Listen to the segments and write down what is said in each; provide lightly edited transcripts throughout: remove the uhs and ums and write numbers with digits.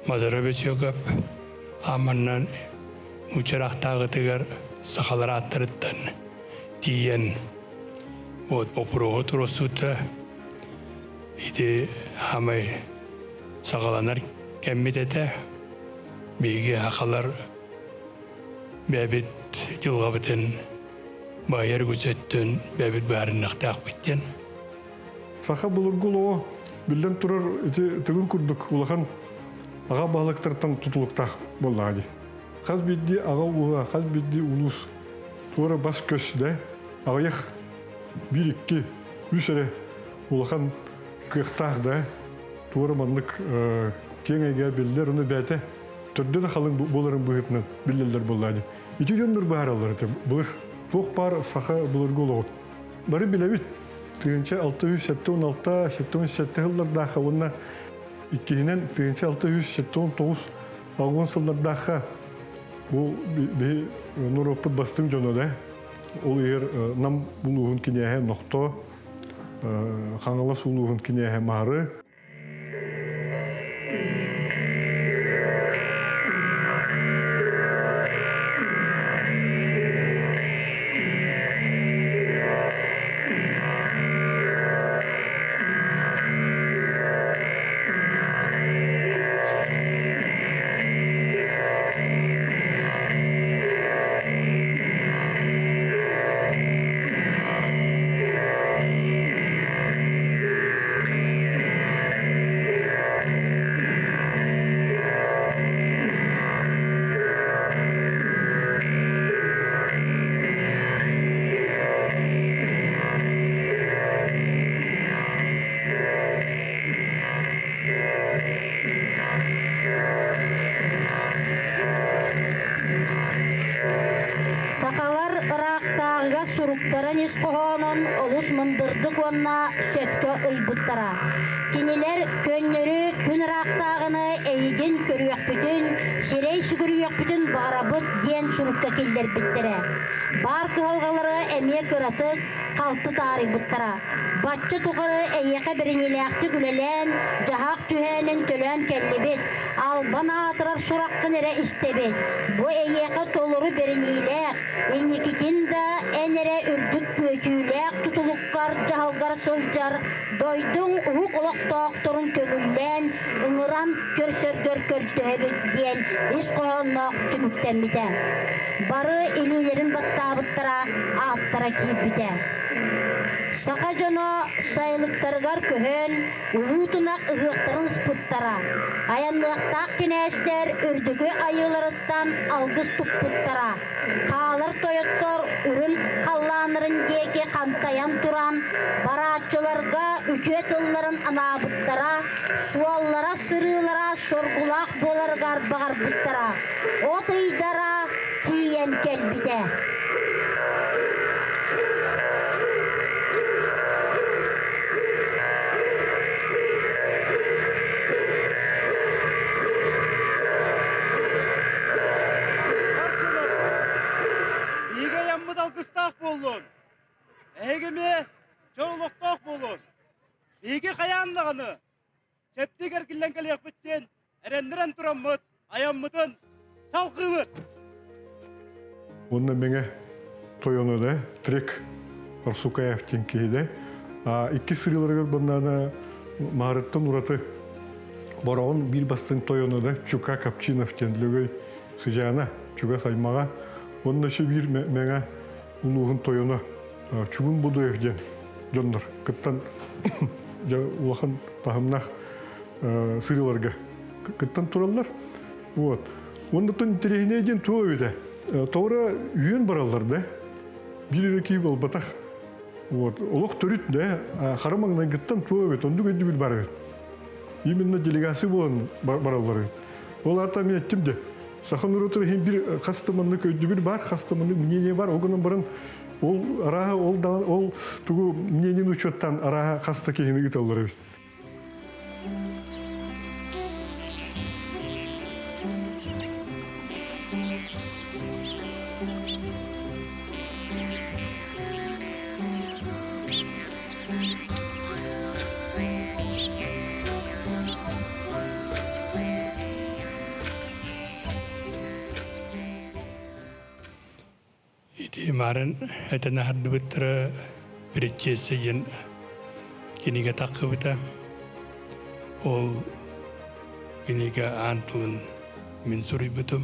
Мазара Бөсүөкөп Аманнан учараахтааҕытыгар сахалар ааттарыттан тиийэн вот боппуруоһу туруорсуута ити аамай саҕаланар кэммит этэ. Биһиги сахалар бэйэбит дьылҕабытын баайар үгүс өттүн бэйэбит быһаарыныахтаахпыт диэн. Саха былыргы олоҕо биллэн турар ити тыгын курдук улахан аҕа баһылыктартан тутулуктаах буоллаҕа дии. Хас биирдии аҕа ууһа, хас биирдии улуус туора бас-көс да аҕыйах биир, икки, үс эрэ улахан кыахтаах да туора маннык киэҥ эйгэ биллэр, ону бэйэтэ төрдө да халыҥ буоларын быһыытынан биллэллэр буоллаа дии. Ити дьоннор быһаараллар этэ былыр туох баар саха былыргы олоҕун. Бары билэбит 1676, 77 сыллардаахха уонна иккиһинэн 1679 алгын сыллардаахха бу биһи норуоппут бастыҥ дьоно да ол иһэр Нам улууһун кинээһэ Нохто, Хаҥалас улууһун кинээһэ Маһары. Сахалар ыраахтааҕыга суруктарын ис хоһоонун олус мындырдык уонна сөпкө ыйбыттара. Кинилэр көннөрү күн ыраахтааҕыны эйигин көрүөхпүтүн, сирэй сүгүрүйүөхпүтүн баҕарабыт диэн сурукка киллэрбиттэрэ. Баар кыһалҕалары эмиэ кыратык, халты таарыйбыттара. Бачча тухары эйиэхэ бэриниилээхтик үлэлээн, дьаһаах түһээнин төлөөн кэллибит, албан аатырар сураххын эрэ истэбит. Бу эйиэхэ толору бэриниилээх, инникитин да эн эрэ үрдүк күөтүүлээх тутулуккар дьаһалгар сылдьар дойдуҥ уһук олохтоохторун көҥүллээн, ыҥыран көрсөргөр көрдөһөбүт диэн ис хоһоонноох түмүктэммитэ. Бары илиилэрин баттаабыттара, ааттара киирбитэ. Саха дьоно сайылыктарыгар көһөн, улуу тунах ыһыахтарын ыспыттара. Айанныахтаах кинээстэр үрдүкү айыыларыттан алгыс туппуттара. Хаалар тойоттор үрүн халлааннарын диэки хантайан туран, барааччыларга үтүө тылларын анаабыттара, суоллара сырыылара соргулаах буоларыгар баҕарбыттара. От ыйдара тиийэн кэлбитэ. Биһиги айаммыт алгыстаах буоллун! Эһиги эмиэ дьол олохтоох буолун! Биһиги хайаан даҕаны чэпчик эргиллэн кэлиэхпит диэн эрэннэрэн тураммыт айаммытын салҕыыбыт. Уонна Мэҥэ тойоно да Трек Барсукаев диэн киһи да иккис сырыыларыгар баннаана Маһарыттан ураты Бороҕон биир бастыҥ тойоно да Чука Капчинов диэн Лөгөй сыдьаана чугас аймаҕа уонна өссө биир Мэҥэ улууһун тойоно Чугун Будуев диэн дьоннор кыттан дьэ улахан таһымнаах сырыыларга кыттан тураллар. Вот. Оннуттан интэриэһинэй диэн туох эбитэ? Тоҕо үөн бараллар да. Биир эрэ киһи буолбатах. Вот. Олох төрүт да хара маҥнайгыттан туох эбит, оннук өйдөбүл бар эбит. Именно делегация буолан бараллар эбит. Ол аата мен эттим де, саха норуотугар иһин бир хас да маннык өйдөбүл бар, хас да маннык мнение бар, ол гынан баран ол арааһа ол ол тугу мнениени учуоттаан арааһа хас да киһини ыыталлар эбит. Имарын этэн аһардыбыттара Предчестие диэн кинигэ таххыбыта. Ол кинигэ аан тылын мин суруйбутум.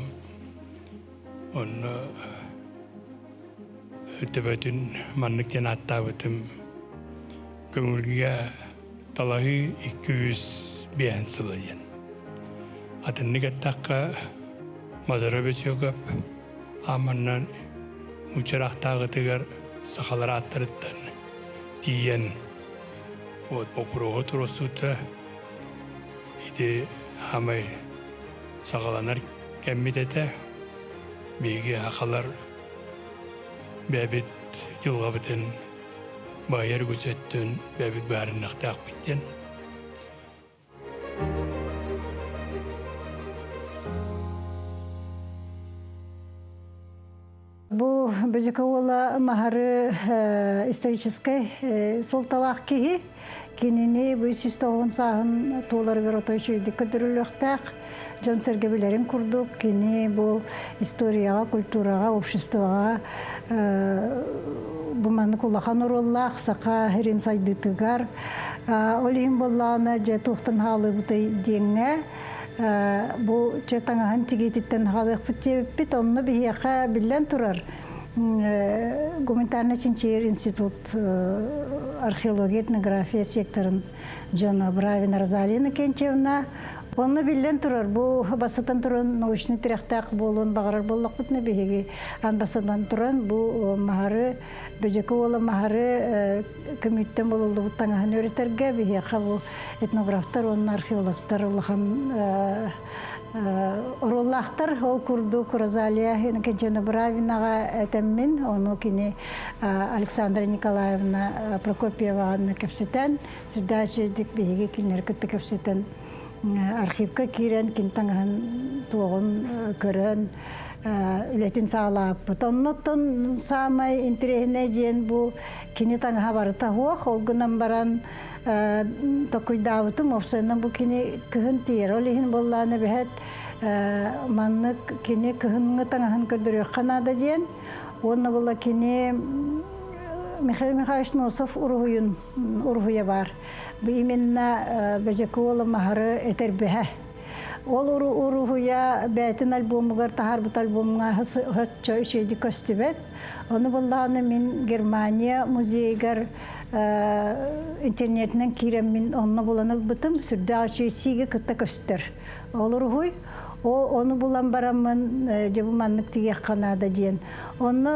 Онно төбөтүн маннык диэн ааттаабытым. Көҥүлгэ талаһыы 205 сыла диэн. Атыннык эттэххэ, Мазара Бөсүөкөп Аманнан учараахтааҕытыгар сахалар ааттарыттан тиийэн вот боппуруоһу туруорсуута ити аамай саҕаланар кэммит этэ. Биһиги сахалар бэйэбит дьылҕабытын баайар үгүс өттүн бэйэбит быһаарыныахтаахпыт диэн. Бу Бөдьөкө уола Маһары историческай суолталаах киһи. Кинини бу 190 сааһын туоларыгар отой үчүгэйдик көрдөрүлүөхтээх. Дьон-сэргэ билэрин курдук, кини бу историяҕа, культураҕа, обществоҕа бу маннык улахан оруоллаах саха сирин сайдыытыгар. Ол иһин буоллаҕына, дьэ туохтан хаалыыбытай диэҥҥэ бу чэ таҥаһын тигиититтэн хаалыахпыт диэбиппит. Онно биһиэхэ биллэн турар гуманитарнай чинчийэр институт археология, этнография секторын дьоно Бравина Розалия Иннокентьевна. Онно биллэн турар, бу бастатан туран научный тирэхтээх буолуон баҕарар буоллахпытына биһиги аан бастатан туран бу Маһары, Бөдьөкө уола Маһары көмүүттэн булуллубут таҥаһын үөрэтэргэ биһиэхэ бу этнографтар уонна археологтар улахан оруоллаахтар. Ол курдук Розалия Иннокентьевна Бравинаҕа этэммин, ону кини Александра Николаевна Прокопьеваҕа кэпсэтэн, сүрдээх үчүгэйдик биһиги кинилэри кытта кэпсэтэн архивка киирэн кин таҥаһын туоҕун көрөн үлэтин саҕалаабыппыт. Оннуттан саамай интэриэһинэй диэн бу кини таҥаһа барыта суох, ол гынан баран токуйдаабытым, уопсайынан бу кини кыһын тиийэр. Ол иһин буоллаҕына эбэһэт маннык кини кыһыҥҥы таҥаһын көрдөрүөххэ наада диэн. Уонна була кини Михаил Михайлович Носов уруһуйун уруһуйа баар. Бу именно Бөдьөкө Маһары этэрбэһэ. Ол уруһуйа бэйэтин альбомугар таһаарбыт альбомҥа соччо үчүгэйдик көстүбэт. Ону буллаҕына мин Германия музейыгар интернетинэн киирэммин онно булан ылбытым. Сүрдээх үчүгэй сииги кытта көстөр. Ол уруһуй. О, ону булан бараммын дьэ бу маннык тигиэххэ наада диэн. Онно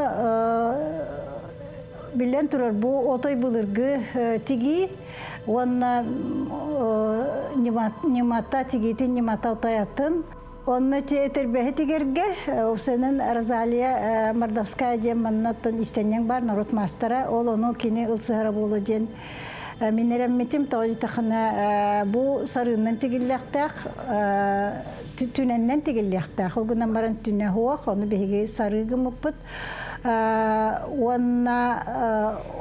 биллэн турар бу отой былыргы тигии уонна ньымата тигиитин ньымата отой атын. Онно этэрбэһи тигэргэ уопсайынан Розалия Мордовская диэн маннаттан истэнньэҥ бар народ маастара. Ол ону кини ылсыһара буолуо диэн мин эрэммитим. Тоҕо диэтэххинэ бу сарыыннан тигиллиэхтээх, түнэннэн тигиллиэхтээх. Ол гынан баран түнэ суох, ону биһиги сарыы гыммыппыт. Уонна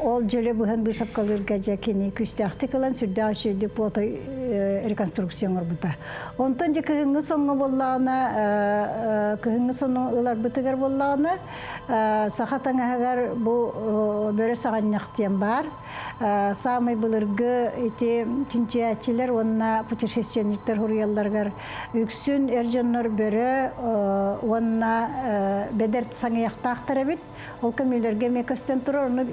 ол дьөлө быһан быысапкалыырга дьэ кини күүстээхтик ылан сүрдээх үчүгэйдик потой реконструкция оҥорбута. Онтон дьэ кыһыҥҥы соҥҥо буоллаҕына, кыһыҥҥы сону ыларбытыгар буоллаҕына, саха таҥаһыгар бу бөрө саҕанньах диэн баар. Саамай былыргы ити чинчийээччилэр уонна путешественниктэр суруйалларыгар үксүн эр дьоннор бөрө уонна бэдэр саҥыйахтаахтар эбит. Ол көмүүлэргэ эмиэ көстөн турар. Ону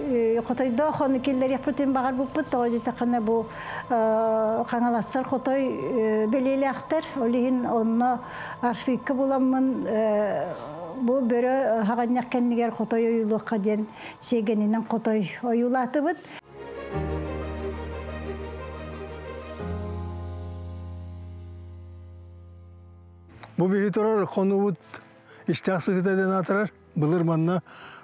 хотойдоох ону киллэриэхпитин баҕарбыппыт. Тоҕо диэтэххинэ бу хаҥаластар хотой бэлиэлээхтэр. Ол иһин онно архивка буламмын бу бөрө хаҕанньах кэннигэр хотой ойуулуохха диэн сиэгэнинэн хотой ойуулаатыбыт. Бу биһи турар хонуубут истээх сыһыта диэн аатырар. Былыр манна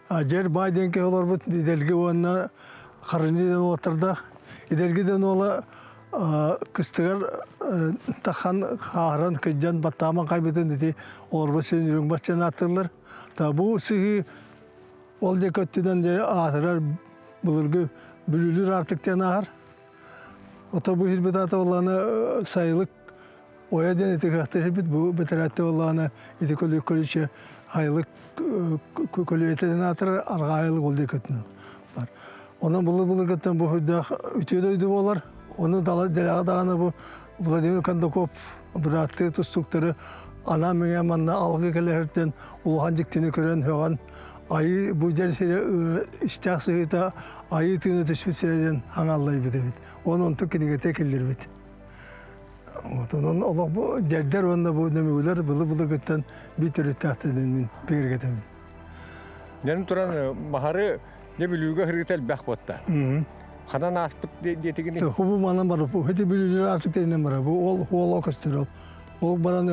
дьэр баай диэн киһи олорбут Идэлги уонна Харынньы диэн уолаттардаах. Идэлги диэн уола кыстыгар тахан хааран кыдьан баттааман хайбытын ити олорбут сирин үрүҥ бас диэн ааттыыллар. Та бу сыһыы Ол диэки өттүнэн дьэ аатырар былыргы Бүлүүлүүр аартык диэн ааһар. Ото бу иһирбит аата буоллаҕына сайылык Ойо диэн ити кыахтар иһирбит бу бэтэрээттэ буоллаҕына ити көлүк көлүччэ. Айылык көлүөтэтин аатырар арҕаа айылык ол диэкитинэн бар. Онон былыр-былыргыттан бу үрдээх үтүө дойду буолар. Ону дэлэҕэ даҕаны бу Владимир Кондаков бырааттыы тустууктары анаан мэҥэ манна алгыы кэлэһэртэн улахан дьиктини көрөн һөҕөн айыы бу дьэр сирэ истээх сыһыыта айыы тыына түспүт сирэ диэн хаҥаллайбыт эбит. Онон онтун кинигэтэ киллэрбит. Вот онон олох бу дьэрдэр уонна бу нөмүгүлэр былы-былыргыттан биир төрүттээхтэрин мин бигэргэтэбин. Дьэн туран Маһары дьэ Бүлүүгэ хырыыта элбэх буотта. Ханан ааспыт диэтигини? Хубу манан барып, хити Бүлүүлэр ааспыт диэнэн барар. Бу ол хуола көстөр ол. Ол баран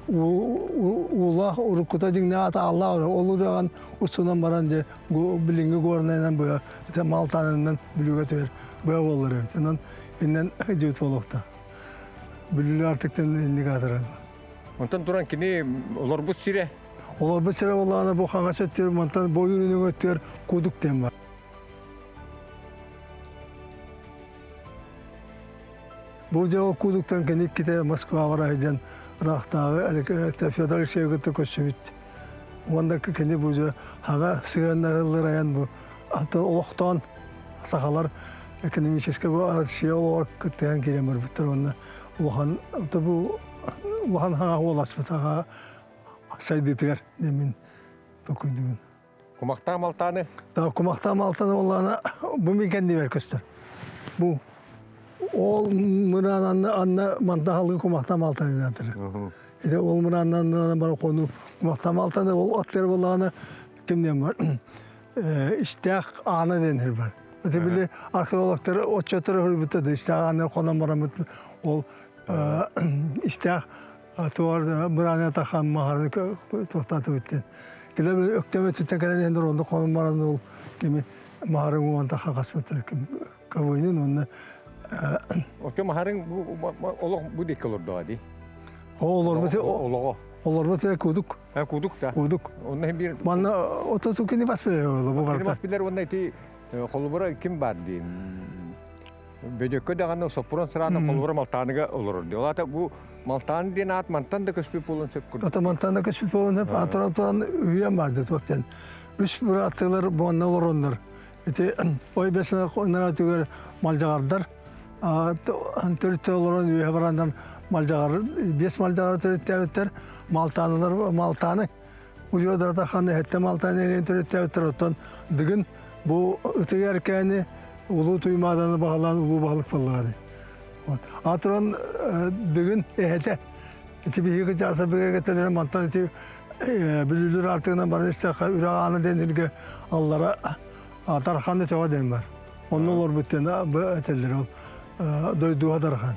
уулаах уруккута дьиҥнээх ата аллаа ол удаҕан устунан баран дьэ билиҥҥи горнайынан быа малтаанынан Бүлүүгэ түһэр быа буоллар эбит. Онон иннен дьиэт буолуохта. Бүлүүлэр артыктан инник аатыран. Онтон туран кини олорбут сирэ? Олорбут сирэ буоллаҕына бу хаҥас өттүгэр мантан бу ойуун өттүгэр кудук диэн бар. Бу дьэ ол кудуктан кини иккитэ Москваҕа бара сылдьан ыраахтааҕы Федор Алексеевы кытта көрсүбүт. Уонна кини бу дьэ хаҥа сыһыаннаһыллар айан бу олохтоон сахалар экономическай бу Россия олоҕор кыттыһан киирэн барбыттар уонна улахан бу улахан хаҥа уоласпыт аҕа сайдыытыгар мин токуйдугун. Кумахтаах малтааны? Да, кумахтаах малтаны оллаана бу мин кэннибэр көстөр. Бу ол мыраан анна анна манта халгы кумахтаах малтаны атыр. Ити ол мыраан анна бар кону кумахтаах малтаны ол аттар боллаана кимнен бар. Истээх аана денир бар. Ити били археологтар отчеттары хөрбүттэ да истээх аана хонон барамыт ол истээх туар мырааны тахан махарын туохтаатыбыт диэн. Киле өктөмө түттен кэлэн иһэн онно хонон баран ол кими махарын уон тахан хаспыттар кабынын онно Оттон махарын олох бу диэки олордоҕо дии. Олорбут олоҕо. Олорбут кудук. Кудук да. Кудук. Онно биир Манна ото кини бас билэр бу барыта. Бас билэр уонна ити холобура ким бар диин. Бөдөккө даҕаны соппурон сыраана холобура Малтааныга олорор дии. Ол аата бу Малтаан диэн аат мантан да көспүт буолуон сөп курдук. Ата мантан да көспүт буолуон сөп. Атыран туран үйэм бар дии туох диэн. Үс бырааттыылар буонна олороннор. Ити ой бэсинэ түгэр малдьаҕардар төрүттэ олорон үөһэ бараннар малдьаҕар биэс малдьаҕары төрүттээбиттэр малтаанылар малтааны удьуодарата ханна эһэттэ малтааны эриэн төрүттээбиттэр оттон дыгын бу ытыгы эркээни улуу туймааданы баһылаан улуу баһылык буоллаҕа вот а туран дыгын эһэтэ ити биһиги чааса бигэргэтэлэрэ мантан ити бүлүүлүр артыгынан баран истэххэ үрэх аана диэн аллара Дархан өтөҕө диэн бар. Онно олорбут диэн этэллэр ол дойдуга Дархан.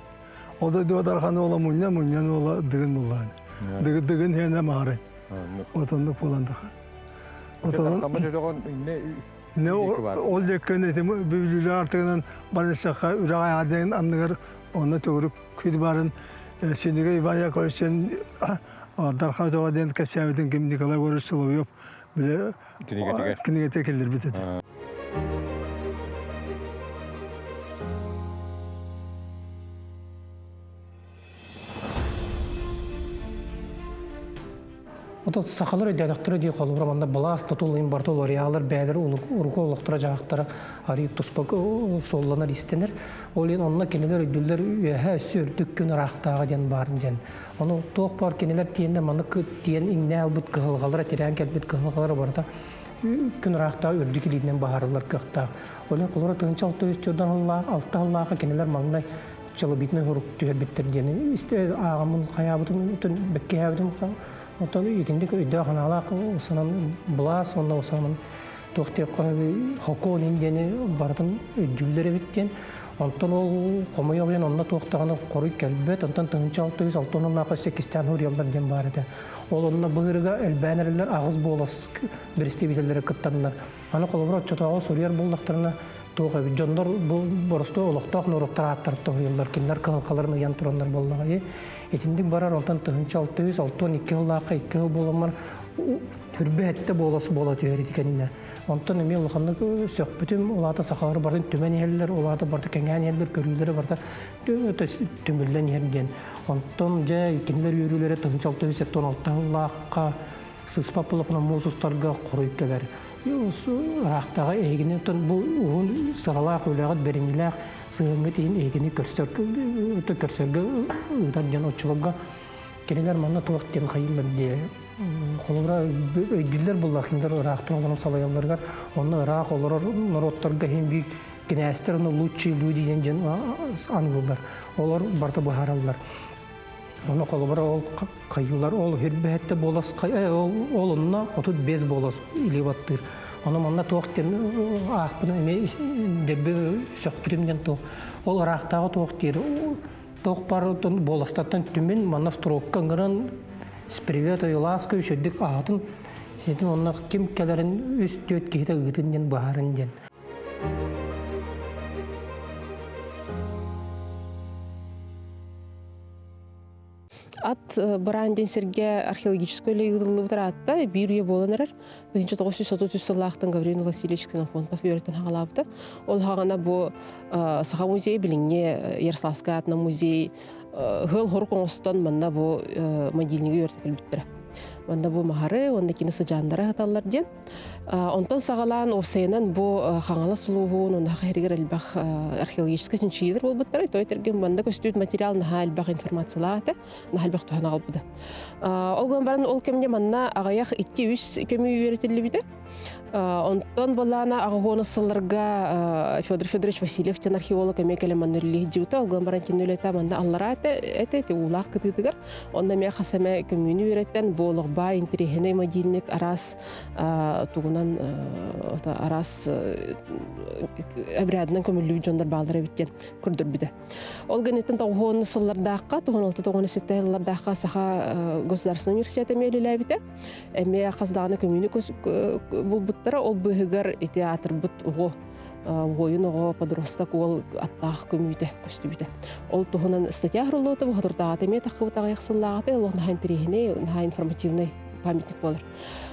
Ол дойдуга Дархан уола мунньа мунньан уола дыгын буллаан. Дыгын дыгын хиэнэ маары. Вот оннук буолан таха. Ол деккен этим бүлүүлэр артыгынан барысакка үрэх аадын анныгар онно төгүрүк күд барын Синигэ Иван Яковлевичтен Дархан өтөҕө диэн кэпсээбитин ким Николай Егорович Соловьев биле Кинигэтигэр. Кинигэтэ киллэрбит этэ. Отут сахалар өйдөтөхтөрө дии холобура манна былаас тутул им барта уларыйаалар бэйэлэр уруку олохторо дьаһахтара арыы туспа суолланар истэнэр. Ол иһин онно кинилэр өйдүүллэр үөһэ өссө үрдүк күн ыраахтааҕа диэн баар диэн. Ону туох баар кинилэр тиэннэ маны тиэн иҥнээ ылбыт кыһалҕалара тирээн кэлбит кыһалҕалара барыта күн ыраахтааҕы үрдүк илиитинэн баһарыллар кыахтаах. Ол иһин холобура 1604 сыллаах алта сыллаахха кинилэр маҥнай челобитный хорук түһэрбиттэр диэн истэ ааҕаммын хайаабытым бэккиһээбитим оттон итинник өйдөөх анаалаах усанан былаас уонна усанан туох диэххэ хокуон ин диэни барытын өйдүүллэр эбит диэн Онтон ол хомойуох иһин онно туох даҕаны хоруй кэлбэт. Онтон 1660 сыллаахха өссө иккистээн суруйаллар диэн баар этэ. Ол онно быһыырыга элбээн эрэллэр аҕыс буолас бэрэстэбиитэллэри кыттаннар. Аны холобура оччотооҕу суруйар буоллахтарына туох эбит дьоннор бу боростуой олохтоох норуоттар ааттарыттан суруйаллар. Кинилэр кыһалҕаларын ыйан тураннар буоллаҕа. Итинник барар онтон 1662 сыллаахха икки сыл буоламмар хүрбэ сэттэ буолас буола түһэр ити кэннэ. Онтон эмиэ улаханнык сөхпүтүм, ол аата сахалар барын түмэн иһэллэр, ол аата барыта кэҥээн иһэллэр, көрүүлэрэ барыта түмүллэн иһэр диэн. Онтон дьэ кинилэр үөрүүлэрэ 1676 сыллаахха Сыспат буоллахпына муус устарга хоруй кэлэр. Ыраахтааҕы эһигини оттон бу уһун сыралаах үлэҕит бэриниилээх сыһыаҥҥыт иһин эһигини көрсөргө көрсөргө ыытар диэн оччолорго кинилэр манна туох диэн хайыыллар диye холобура өйдүүллэр буоллах кинилэр ыраахтан олорон салайалларыгар онно ыраах олорор норуоттарга иһин биир кинээстэр ону лучшие люди диэн дьон аныыллар олор барыта быһаараллар Ону холобура ол хайыылар ол үрбэһэттэ буолас ол ол онно 35 буолас илии баттыыр. Ону манна туох диэн аахпын эмиэ дэрби сөхпүтүм диэн туох. Ол ыраахтааҕы туох диир туох бар буоластартан түмүн манна строкка ыҥыран с привет Уйулааска үчүгдүк аатын ситин онно ким кэлэрин үс түөрт киһитэ ыытын диэн быһаарын диэн. Ат быраан диэн сиргэ археологическай үлэ ыытыллыбыт ыраатта, биир үйэ буолан эрэр. 1933 сыллаахтан Гаврил Васильевич Ксенофонтов үөрэтэн хаҕалаабыта. Ол хаҕана бу Саха музейа билиҥҥи Ярославскай аатынан музей ыһыл хорук оҥостон манна бу могильнигы үөрэтэ кэлбиттэрэ. Манна бу маһары уонна кини сыдьааннара ыһыталлар диэн. Онтон саҕалаан уопсайынан бу Хаҥалас улууһун уонна Саха сиригэр элбэх археологическай чинчийиилэр буолбуттара. Той тэргин манна көстүүт материал наһаа элбэх информациялаах этэ, наһаа элбэх туһаны аҕалбыта. Ол гынан баран ол кэмҥэ манна аҕыйах 2-3 көмүү үөрэтиллибитэ. Онтон буоллаана аҕыһуону сылларга Федор Федорович Васильев диэн археолог эмиэ кэлэн манна үлэлии сылдьыбыта. Ол гынан баран кини үлэтэ манна аллараа этэ, ити уулаах кытыытыгар. Онно эмиэ хас эмэ көмүүнү үөрэттэн бу олох баай интэриэһинэй могильник араас тугунан араас обрядынан көмүллүбүт дьоннор бааллар эбит диэн көрдөрбүтэ. Ол гэнниттэн тоҕуһуон сыллардаахха, туһун алта тоҕуон ситэ сыллардаахха Саха государственный университет эмиэ үлэлээбитэ. Эмиэ хас даҕаны көмүүнү булбуттара. Ол быыһыгар ити аатырбыт оҕо буойун оҕо подросток уол аттаах көмүүтэ көстүбүтэ. Ол туһунан статья оһоруллубута, бу соторутааҕыта эмиэ таххыбыт аҕыйах сыллааҕыта, олох наһаа интэриэһинэй, наһаа информативный памятник буолар.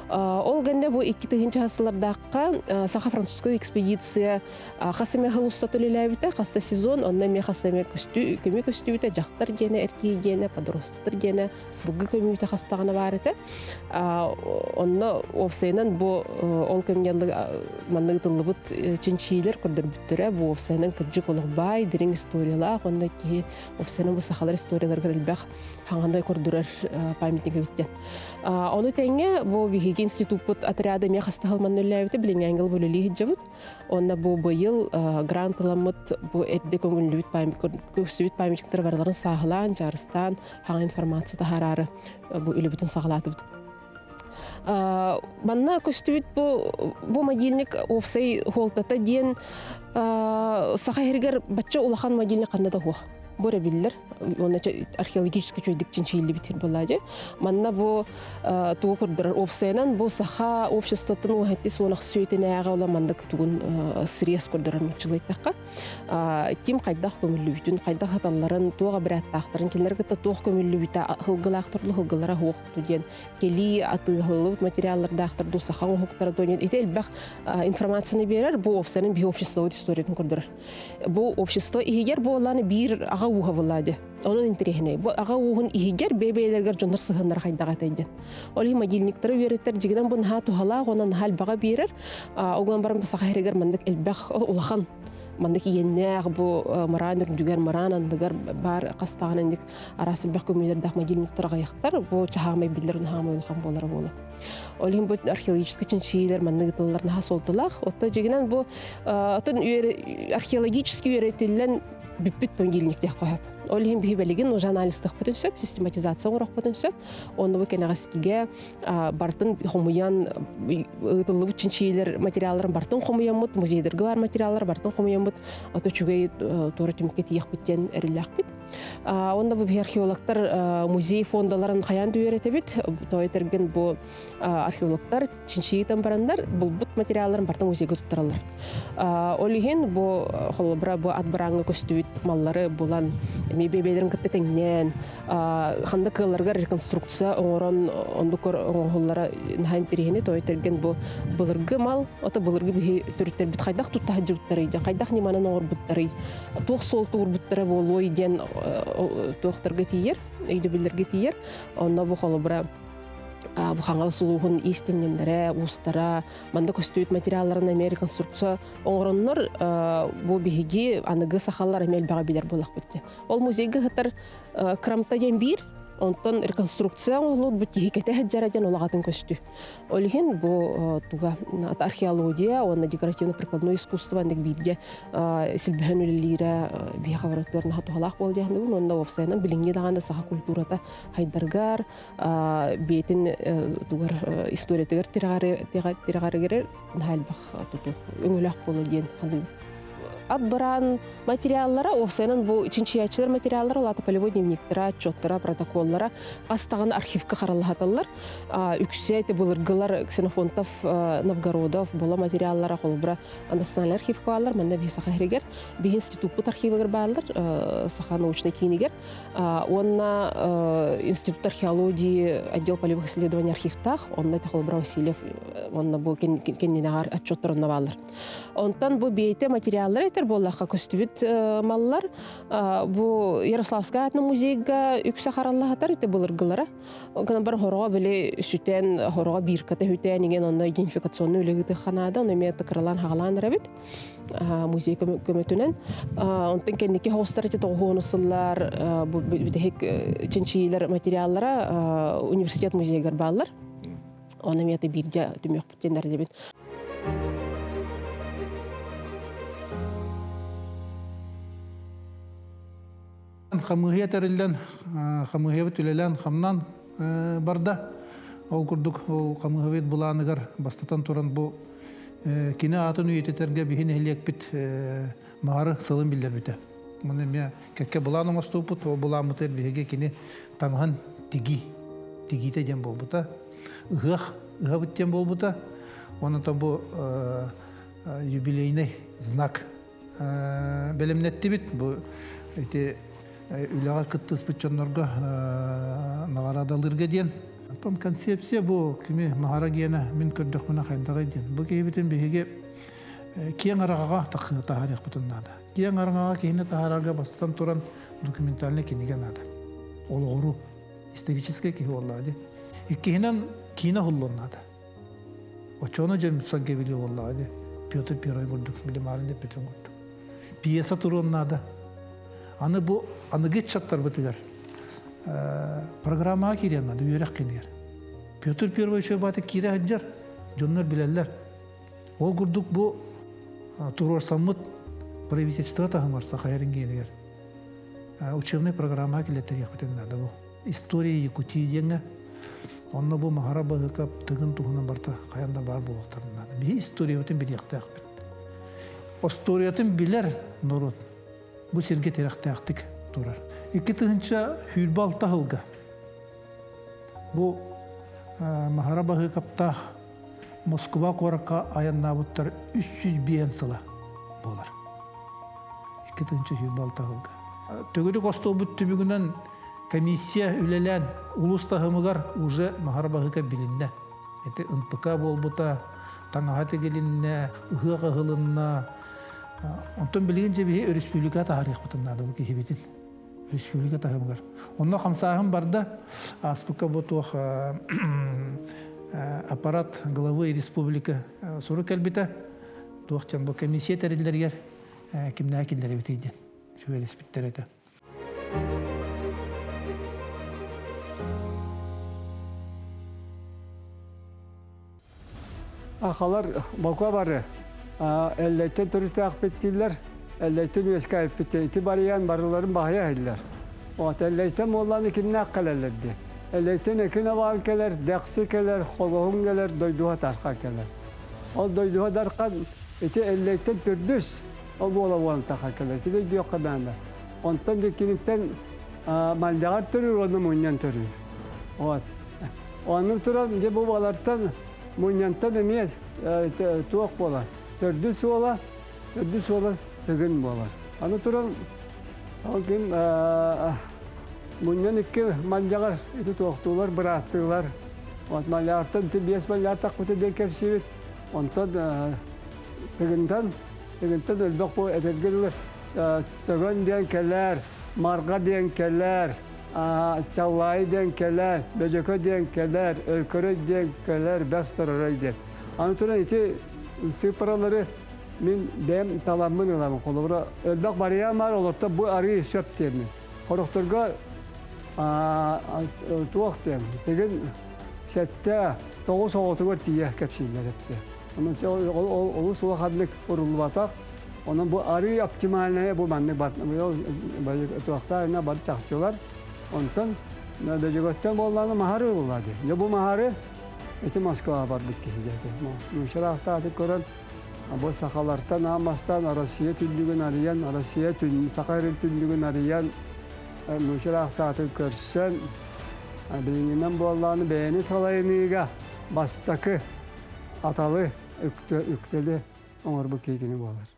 Ол гэннэ бу 2000 сыллардаахха саха-французскай экспедиция хас эмэ сыл устата үлэлээбитэ, хас да сезон, онно эмиэ хас эмэ көстүү, көмүү көстүүбүтэ, дьахтар диэнэ, эр киһи диэнэ, подросток диэнэ, сылгы көмүүтэ хастаҕына баар этэ. Онно уопсайынан бу ол кэмҥэ манна ыытыллыбыт чинчиилэр көрдөрбүттэрэ бу уопсайынан кырдьык олох баай, дириҥ историялаах, онно киһи уопсайынан бу сахалар историяларыгар элбэх хаҥанай көрдөрөр памятник эбит диэн. Ону тэҥэ бу биһиги институппут отряда эмиэ хастаһыл манна үлэлээбитэ, билиҥҥи ангел үлэлии сылдьабыт. Онно бу быйыл грант ыламмыт бу эрдэ көҥүллүбүт көстүбүт памятниктары барыларын сааһылаан, дьаарыстаан, хаҥа информация таһаараары бу үлэбитин саҕалаатыбыт. Манна көстүбүт бу бу могильник уопсай хуолтата диэн саха иһигэр бачча улахан могильник ханна да суох. Бу эрэ биллэр. Уонна археологический үчүгэйдик чинчийиллибит буолла дьэ. Манна бу тугу көрдөрөр уопсайынан бу саха обществотын уһатти суонах сүөтүнээҕи ола маннык тугун срез көрдөрөр нуччалыйтахха. Ким хайдах көмүллүбүтүн, хайдах хаталларын, туох обрядтаахтарын, кинилэр кытта туох көмүллүбүтэ хылгылаахтар хылгылара суохту диэн кэлии атыыһыллыбыт материаллардаахтар ду саха оҥоһуктара ду ити элбэх информацияны биэрэр бу уопсайынан биһи обществобыт историятын көрдөрөр. Бу общество иһигэр буоллааны биир аҕа ууһа буолла Онон интэриэһинэй. Бу аҕа ууһун иһигэр бэйэ-бэйэлэригэр дьоннор сыһыаннара хайдах этэй диэн. Ол иһин могильниктары үөрэттэр дьигинэн бу наһаа туһалаах уонна наһаа элбэҕи биэрэр. Ол гынан баран саха иһигэр маннык элбэх улахан маннык иэннээх бу мыраан үрдүгэр, мыраан анныгар баар хастаҕын инник араас элбэх көмүүлэрдээх могильниктар аҕыйахтар. Бу чаһаамай биллэр наһаамай улахан буолара буолар. Ол иһин бу археологическай чинчийиилэр маннык ыытыллар наһаа суолталаах. Оттон дьигинэн бу оттон археологически үөрэтиллэн бүппүт понедельник диэх хоһоп. Ол иһин биһи билигин уже анализтахпытын сөп, систематизация оҥорохпутун сөп. Онно бу кэнэҕэскигэ бартын хомуйан ыытыллыбыт чинчийиилэр материалларын бартын хомуйаммыт, музейдарга бар материаллар бартын хомуйаммыт, ото үчүгэй туора түмүккэ тиийэхпит диэн эрэллээхпит. Онно бу биһи археологтар музей фондаларын хайаан да үөрэтэбит. Тоойо тэрген бу археологтар чинчийитэн бараннар булбут материалларын барта музейга туттараллар. Ол иһин бу холобура бу ат бырааҥҥа көстүбүт маллары булан эмиэ бэйэлэрин кытта тэҥнээн ханна кыалларыгар реконструкция оҥорон оннук оҥоһуллара наһаа интэриэһинэй той тэрген бу былыргы мал ото былыргы биһи төрүттэрбит хайдах тутта сылдьыбыттарый диэн хайдах ньыманан оҥорбуттарый туох суол туурбуттара буолуой диэн туохтарга тиийэр өйдөбүллэргэ тиийэр онно бу холобура. Бу Хаҥалас улууһун иистэнньэннэрэ, уустара манна көстүүт материалларын эмиэ реконструкция оҥороннор бу биһиги аныгы сахалар эмиэ элбэҕи билэр буоллахпыт. Ол музейга сытар кырамта диэн биир, онтон реконструкция оҥоһуллубут бу тиһикэтэ сылдьара диэн улаҕатын көстүү. Ол иһин бу туга археология уонна декоративно-прикладной искусство аннык бииргэ силбэһэн үлэлиирэ биһиэхэ барытыгар наһаа туһалаах буол диэхнигин уонна уопсайынан билиҥҥи даҕаны саха культурата хайдаргар бэйэтин тугар историятыгар тирэҕэригэр наһаа элбэх туту өҥөлөөх буолуо диэн саныыбын. Ат быраан материаллара, уопсайынан бу чинчийээччилэр материаллара, ол аата полевой дневниктара, отчеттара, протоколлара хас даҕаны архивка хараллаһаталлар. Үксэ ити былыргылар Ксенофонтов, Новгородов була материаллара холобура национальный архивка бааллар, манна биһи Саха сиригэр, биһи институппут архивыгар бааллар, Саха научнай киинигэр. Уонна Институт археологии отдел полевых исследований архивтаах, онно холобура Васильев уонна бу кэннинэҕэр отчеттар онно бааллар. Онтон бу бэйэтэ материаллар этэр буоллахха көстүбүт маллар бу Ярославскай аатынан музейга үксэ хараллаһатар ити былыргылара. Гынан бар хороҕо били сүтэн хороҕо бирката хүтэн иген онно идентификационный үлэ ыытыахха наада, ону эмиэ тыкыралаан хаҕалаан эрэбит музей көмөтүнэн. Онтон кэнники хоҕустар ити тоҕуһуону сыллар бу бүтэһик чинчийиилэр материаллара университет музейыгар бааллар. Оны эмиэ бииргэ түмүөхпүт диэн эрэнэбин. Хамыыһыйа тэриллэн, хамыыһыйабыт үлэлээн хамнаан барда. Ол курдук ол хамыыһыйабыт былааныгар бастатан туран бу кини аатын үйэтитэргэ биһи нэһилиэкпит Маары сылын биллэрбитэ. Маны эмиэ кэккэ былаан оҥостубуппут, ол былааммытыгар биһиги кини таҥаһын тигии, тигиитэ диэн буолбута. Ыһыах, ыһабыт диэн буолбута. Онон бу юбилейный знак бэлэмнэттибит. Бу ити үлэҕэ кыттыспыт дьоннорго наҕараадалыырга диэн. Онтон концепция бу кими Маһара гиэнэ мин көрдөхпүнэ хайдаҕый диэн. Бу киһибитин биһиги киэҥ араҕаҕа таһаарыахпытын наада. Киэҥ араҥаҕа киһини таһаарарга бастатан туран документальнай кинигэ наада. Олоҕуру историческай киһи буоллаҕа дии. Иккиһинэн киинэ уһуллуон наада. Оччоҕуна дьэ саргы билиэ буоллаҕа дии. Петр Первый курдук, били Марын эппитин курдук. Пьеса туруон наада. Аны бу аныгы ыччаттарбытыгар программаҕа киириэн наада, үөрэх кэмигэр. Петр Первый үчүгэй баата киирэ сылдьар, дьоннор билэллэр. Ол курдук бу туруорсаммыт правительство таһымар Саха эргиэнигэр учебнай программаҕа киллэртэриэхпитин наада бу. История Якутии диэҥҥэ онно бу Маһара Баһыыкап тыгын туһунан барыта хайан да баар буолуохтарын наада. Биһи историябытын билиэхтээхпит. Остуоруйатын билэр норуот бу сиргэ тирэхтээхтик турар. 2026 сылга бу Маһара Баһыыкаптаах Москуба куоракка айаннаабыттар 305 сыла буолар. 2026 сылга. Төгүрүк остуолбут түмүгүнэн комиссия үлэлээн улуус таһымыгар уже Маһара Баһыыка билиннэ. Ити НПК буолбута, таҥаһа тигилиннэ, ыһыах ыһылынна. Онтон билигин дьэ биһи өрөспүүбүлүкэ таһаарыахпытын наада бу киһибитин. Республика таһымыгар. Онно хамсааһын барда. Ааспыкка бу туох аппарат главы республика сурук кэлбитэ. Туох диэн бу комиссия тэриллэригэр кимнээх киллэрэбитий диэн сүбэлэспиттэр этэ. Ахалар бока бары эллэйтэн төрүтээхпит дииллэр, эллэйтэн үөскээбиппит ити барыйан барыларын баһыйа иһиллэр. От эллэйтэн буоллааны кимнээх кэлэллэр дии. Эллэйтэн экин абаан кэлэр, дэхси кэлэр, хологун кэлэр, дойдуга тархан кэлэр. Ол дойдуга дархан ити эллэйтэн төрдүс ол буола буолан таха кэлэр. Ити өйдүөххэ наада. Онтон дьэ киниттэн мальдаҕар төрүүр уонна мунньан төрүүр. Вот. Онно туран дьэ бу балартан мунньантан эмиэ туох буолар? Төрдүс уола, төрдүс уола Тыгын буолар. Аны туран ол ким мунньан икки мандьаҕар ити туохтуулар, бырааттыылар. Вот маляртан ити биэс маляр тахпыта диэн кэпсиибит. Онтон Тыгынтан Тыгынтан өлбөх бу этэргэ дылы Төгөн диэн кэлэр, Марҕа диэн кэлэр. Чаллаайы диэн кэлэр, Бөдьөкө диэн кэлэр, Өркөрөй диэн кэлэр, Бэс Торорой диэн. Аны туран ити сыыппаралары мин бэйэм таламмын ыламын. Холобура, элбэх барыйаан баар, олортон бу арыы сөп диэммин. Хорохторго туох диэн, тигин сэттэ, тоҕус оҕотугар тиийэ кэпсииллэр эттэ. Онон олус улаханнык уруллубатах. Онон бу арыы оптимальная бу маннык туохтаах бары чахчылар. Онтон Бөдьөгөттөн буоллаҕына Маһары булла дии. Дьэ бу Маһары ити Москваҕа барбыт киһи дьэ. Нуучалаахтаатык көрөн бу сахалартан аан бастаан Россия түннүгүн арыйан, Россия саха эрин түннүгүн арыйан нуучалаахтаатык көрсөн билиҥҥинэн буоллаҕына бэйэни салайыныыга бастакы аталы үктэли оҥорбут киһи кини буолар.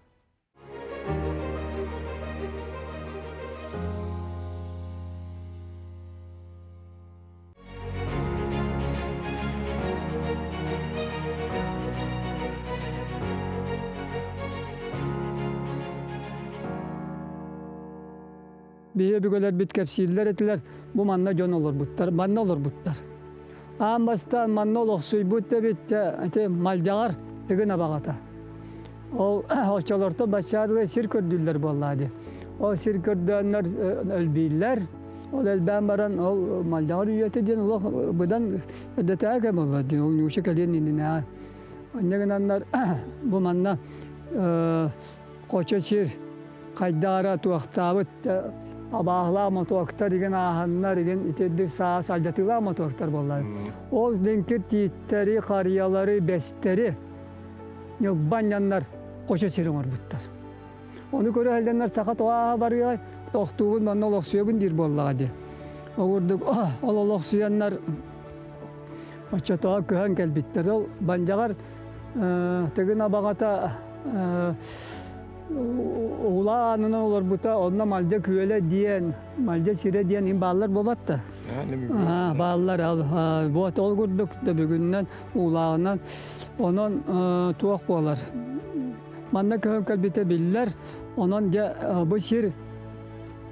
Биһи өбүгэлэрбит кэпсииллэр этилэр, бу манна дьон олорбуттар, манна олорбуттар. Аан бастаан манна олохсуйбут эбит ити Малдьаҕар Тыгын абаҕата. Ол оччолортон баччаадылай сир көрдүүллэр буоллаа дии. Ол сир көрдөөннөр өлбииллэр. Ол элбээн баран ол Малдьаҕар үйэтэ диэн олох быдан эрдэтээҕи кэм буолла дии. Ол нууча кэлиэн иннинээҕи. Онньо гынаннар бу манна хочо сир хайдаара туохтаабыт абааһылаах мотуоктар игин ааһаннар игин итирдик саас алдьатыылаах мотуоктар буоллар. Ол диҥкир тииттэри, харыйалары, бэстэри ньылбанньаннар хочо сири оҥорбуттар. Ону көрө сылдьаннар саха тоҕо барыай, тохтуубун манна олохсуйабын диир буоллаҕа дии. Ол курдук ол олохсуйаннар оччотооҕу көһөн кэлбиттэр. Ол Бандьаҕар Тыгын абаҕата улаанынан олорбута, онно Малдьа күөлэ диэн, Малдьа сирэ диэн им бааллар буолбат да? Бааллар. Вот ол курдук да бүгүннэн уулааҕынан онон туох буолар. Манна көһөн кэлбитэ биллэр. Онон дьэ бу сир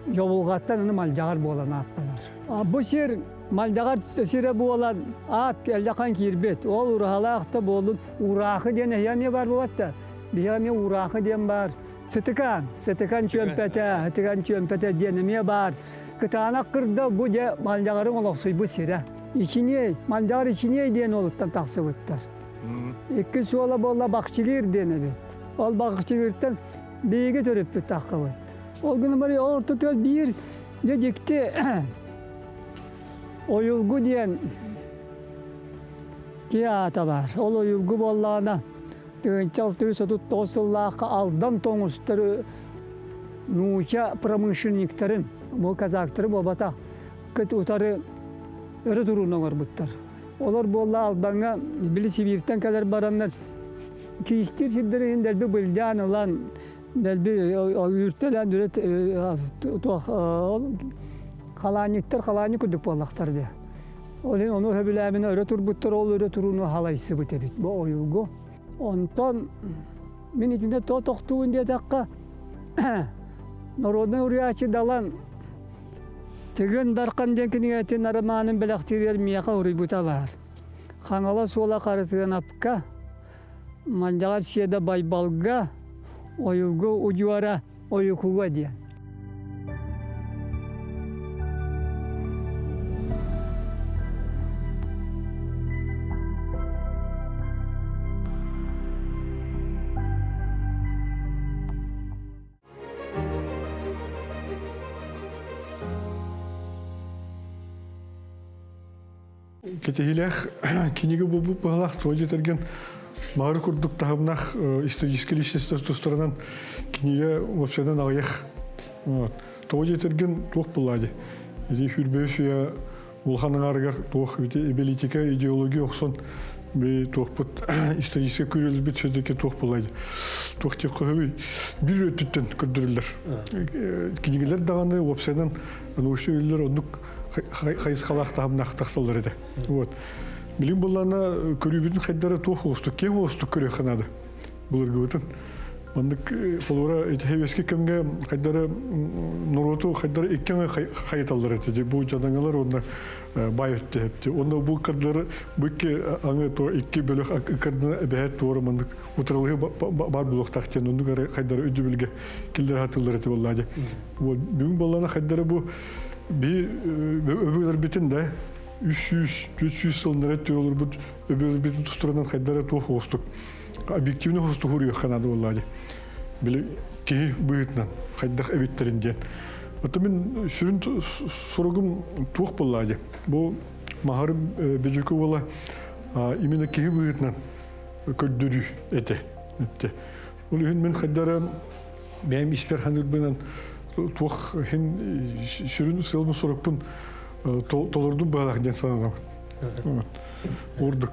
Дьобулҕаттан аны Малдьаҕар буолан ааттанар. Бу сир Малдьаҕар сирэ буолан аат элдьахан киирбит. Ол ураһалаах да буоллун Ураахы диэн эһиэ эмиэ бар буолбат да. Биһиэхэ эмиэ Ураахы диэн баар. Сытыкан, Сытыкан чүөмпэтэ, Сытыкан чүөмпэтэ диэн эмиэ баар. Кытаанах кырдал бу дьэ Малдьаҕарыҥ олохсуйбут сирэ. Ичиниэй, Малдьаҕар Ичиниэй диэн уолуттан тахсыбыттар. Икки суола буолла Бахчыгыр диэн эбит. Ол Бахчыгыртан биһиги төрүппүт таххыбыт. Ол гынан баран ортотугар биир дьэ дьикти Ойулгу диэн киһи аата баар. Ол ойулгу буоллаҕына 1639 сыллаахха Алдан тоҥустары нууча промышленниктарын, бу казактары буолбатах, кыт утары өрө турууну оҥорбуттар. Олор буолла Алдаҥҥа били Сибииртэн кэлэр бараннар киистиир сирдэрин дэлби былдьаан ылан дэлби үүртэлээн үрэ туох халаанньыктар халаанньык курдук буоллахтар дии. Ол иһин ону сөбүлээминэ өрө турбуттар, ол өрө турууну халайсыбыт эбит бу ойулгу. Онтон мин итиннэ то тохтуубун диэтэххэ, народнай уруйааччы Далан Тыгын Дархан диэн кинигэтин арамаанын бэлэхтииригэр миэхэ уруйбута баар. Хаҥалас уола Харытыанапка, Мандьаҕар Сиэдэ Байбалга, Ойулгу удьуора Ойукуга диэн. Кэтэһиилээх кинигэ буолбут быһалаах туой дьэтэргэн Маары курдук таһымнаах историческай личностар тустарынан кинигэ уопсайынан аҕыйах. Тоҕо диэтэргин туох буолла дии. Ити сүүрбэһис үйэ улахан аҥаарыгар туох политика, идеология охсон би туохпут историческай күрүлбүт все-таки туох буолла дии. Туох диэх көһөбүй бір өттүттэн көрдөрүллэр. Кинигэлэр даҕаны уопсайынан научный үлэлэр оннук хайысхалаах таһымнаах тахсаллар этэ. Вот. Билим буллана көрүүбүтүн хайдара туох уустук, киэҥ уустук көрүөххэ наада. Былыргыбытын. Маннык холура ити хэвески кэмҥэ хайдары норуоту хайдары икки хайыталлар этэ. Бу дьадаҥылар уонна бай өттө Онно бу кардары бу икки аңы то икки бөлөх ыккардына эбэһэт туора маннык утарылыһы бар булуохтаах диэн оннук эрэ хайдары өйдөбүлгэ киллэр хатыллар этэ буоллаа дии. Вот бүгүн буоллаана хайдары бу би өбүгэлэрбитин да 300 400 сылыннара өттүгэр олорбут өбүгэлэрбитин тустарынан хайдары туох уустук объективный хостук уруйуохха наада буоллаа дии. Били киһи быһыытынан хайдах эбиттэрин диэн. Оттон мин сүрүн суругум туох буоллаа дии. Бу Маһар Бөдьөкө уола именно киһи быһыытынан көрдөрүү этэ. Ол иһин мин хайдара бэйэм испэр ханыырбынан туох иһин сүрүн сыалбын сорукпун толордум быһалаах диэн сананабын. Ордук.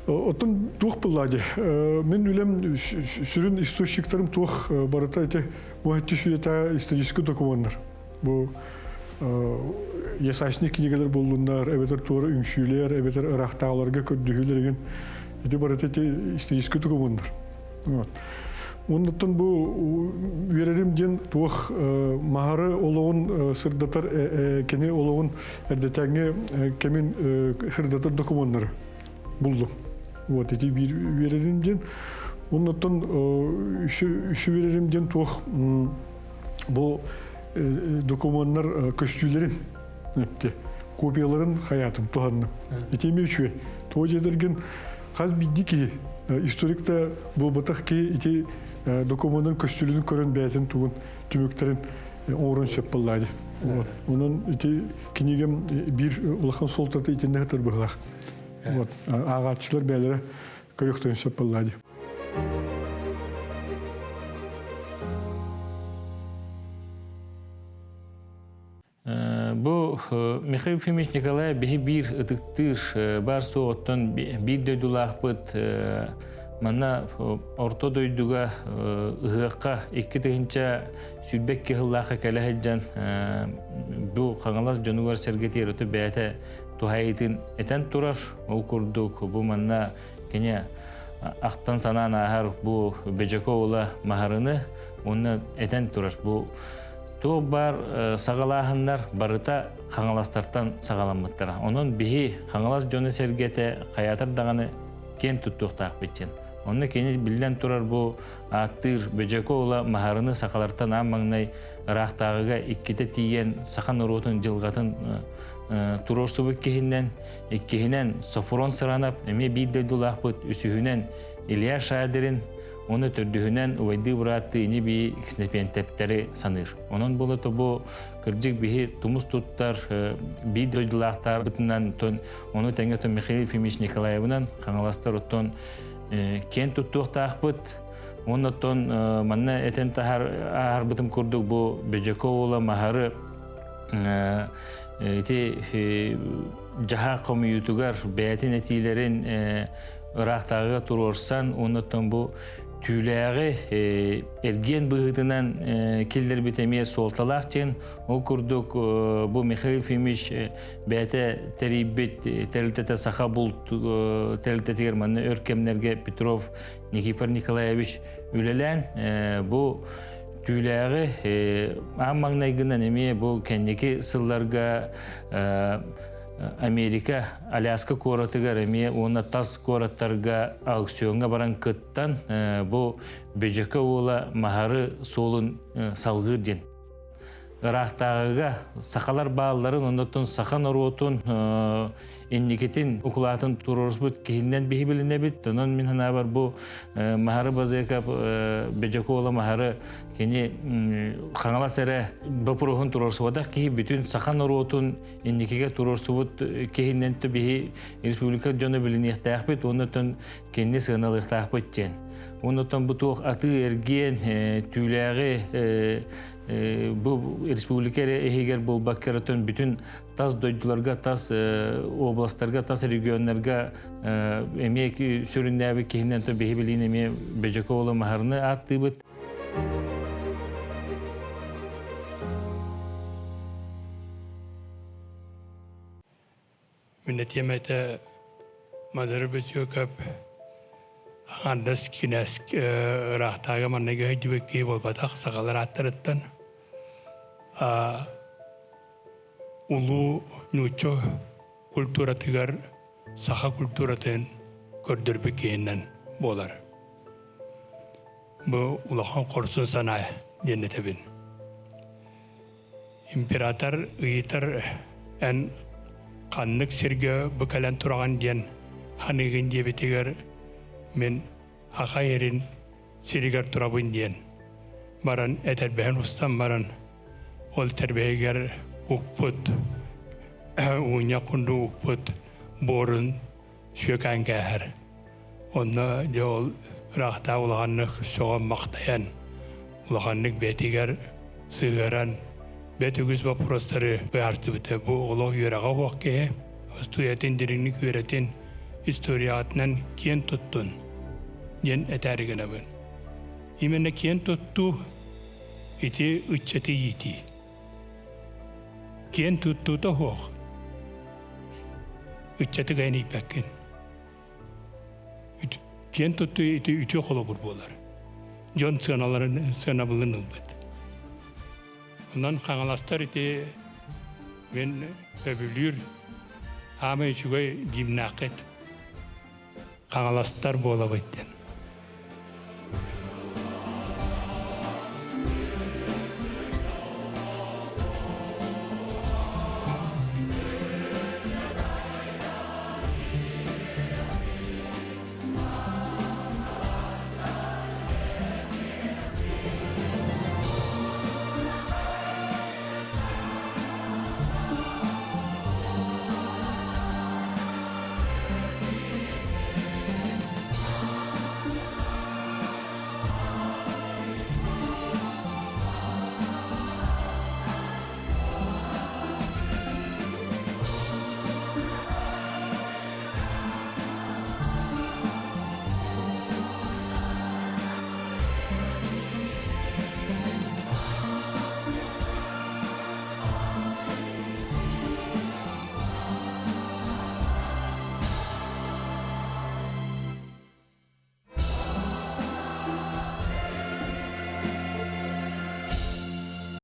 Оттон туох буолла дии? Мин үлэм сүрүн источниктарым туох барыта ити бу сүүйэтэ исторический документар. Бу ясачный книгалар буоллуннар, эбэтэр туора үҥсүүлэр, эбэтэр ыраахтааҕыларга көрдөһүүлэр игин ити барыта ити исторический документар. Вот. Оннуттан бу үөрэрим диэн туох маһары олоҕун сырдатар кини олоҕун эрдэтээҥҥи кэмин сырдатар докумуоннары буллум. Вот ити биир үөрэрим диэн. Оннуттан үсү үөрэрим диэн туох бу докумуоннар көстүүлэрин копияларын хайаатым туһанным. Ити эмиэ үчүгэй. Тоҕо диэтэргин хас биирдии киһи историк да буолбатах киһи ити докумуонун көстүүлэрин көрөн бэйэтин тугун түмүктэрин оҥорон сөп буоллаа дии. Вот. Онон ити кинигэм биир улахан суолтата итиннэ сытар быһыылаах. Вот. Ааҕааччылар бэйэлэрэ көрүөхтэрин сөп буоллаа дии. Бу Михаил Ефимович Николаев биһи биир ытыктыыр бар суоҕуттан биир дойдулаахпыт манна орто дойдуга ыһыахха 2022 сыллаахха кэлэ сылдьан бу Хаҥалас дьонугар сэргэтиэр өтө бэйэтэ туһайытын этэн турар. Ол курдук бу манна кини ахтан санаан ааһар бу Бөдьөкө уола Маһарыны уонна этэн турар бу туох баар саҕалааһыннар барыта Хаҥаластартан саҕаламмыттара. Онон биһи Хаҥалас дьоно-сэргэтэ хайаатар даҕаны киэн туттуохтаахпыт диэн. Онно кини биллэн турар бу ааттыыр Бөдьөкө уола Маһарыны сахалартан аан маҥнай ыраахтааҕыга иккитэ тиийэн саха норуотун дьылҕатын туруорсубут киһинэн, иккиһинэн Софрон Сыранап эмиэ биир дойдулаахпыт, үсүһүнэн Илья Шадрин, уонна төрдүһүнэн убайдыы бырааттыы ини-бии Кснепиэнтэптэри саныыр. Онон буола бу кырдьык биһи тумус туттар биир дойдулаахтарбытынан ону тэҥэ Михаил Ефимович Николаевынан Хаҥаластар оттон киэн туттуохтаахпыт. Уонна оттон манна этэн таһар ааһарбытым курдук бу Бөдьөкө уола Маһары ити дьаһаах хомуйуутугар бэйэтин этиилэрин ыраахтааҕыга туруорсан уонна оттон бу түүлээҕи эргиэн быһыытынан киллэрбит эмиэ суолталаах диэн ол курдук бу Михаил Ефимович бэйэтэ тэрийбит тэрилтэтэ Саха булт тэрилтэтигэр манна өр кэмнэргэ Петров Никифор Николаевич үлэлээн бу түүлээҕи аан маҥнайгынан эмиэ бу кэнники сылларга Америка Аляска куоратыгар эмиэ уонна тас куораттарга аукциоҥҥа баран кыттан бу Бөдьөкө уола Маһары суолун салгыыр диэн ыраахтааҕыга сахалар баалларын оннуттан саха норуотун инникитин укулаатын туруорсубут киһиннэн биһи билинэбит. Онон мин санаабар бу Маһары Базыков Бөдьөкө Маһары кини Хаҥалас эрэ боппуруоһун туруорсубатах киһи бүтүн саха норуотун инникигэ туруорсубут киһиннэн биһи республика дьоно билиниэхтээхпит уонна кинини сыаналыахтаахпыт диэн. Оннуттан бу туох атыы эргиэн түүлээҕи бу республика эрэ иһигэр буолбакка эрэ бүтүн тас дойдуларга, тас областарга, тас регионнарга эмиэ сүрүннээбит киһинэн биһи билиин эмиэ Бөдьөкө уола Маһарны ааттыыбыт. Мин этиэм этэ Мадары Бөтүөкэп. Аҥардас кинээс ыраахтааҕы манныгы өйдүбүт киһи буолбатах сахалар ааттарыттан улуу нуучча культуратыгар саха культуратын көрдөрбүт киһинэн буолар. Бу улахан хорсун санаа диэн этэбин. Император ыйытар эн ханнык сиргэ бу кэлэн тураҕын диэн ханыыгын диэбитигэр мин аха эрин сиригэр турабын диэн баран этэрбэһин устан баран ол тэрбэһигэр укпут уунньах курдук укпут буорун сүөкээн кээһэр. Онно дьэ ол ыраахтаа улаханнык сөҕөн-махтайан, улаханнык бэйэтигэр сыһыаран, бэт үгүс боппуруостары быһаарсыбыта. Бу олох үөрэҕэ суох киһи, устуйатын дириҥник үөрэтин, историятынан киэн туттун диэн этээри гынабын. Именно киэн туттуу ити ыччаты иитии. Киэн туттуута суох ыччаты гайан ииппэккин. Киэн туттуу ити үтүө холобур буолар. Дьон сыаналарын сыанабылын ылбыт. Онон хаҥаластар ити мен сөбүлүүр аамай үчүгэй гимнааххыт хаҥаластар буолабыт.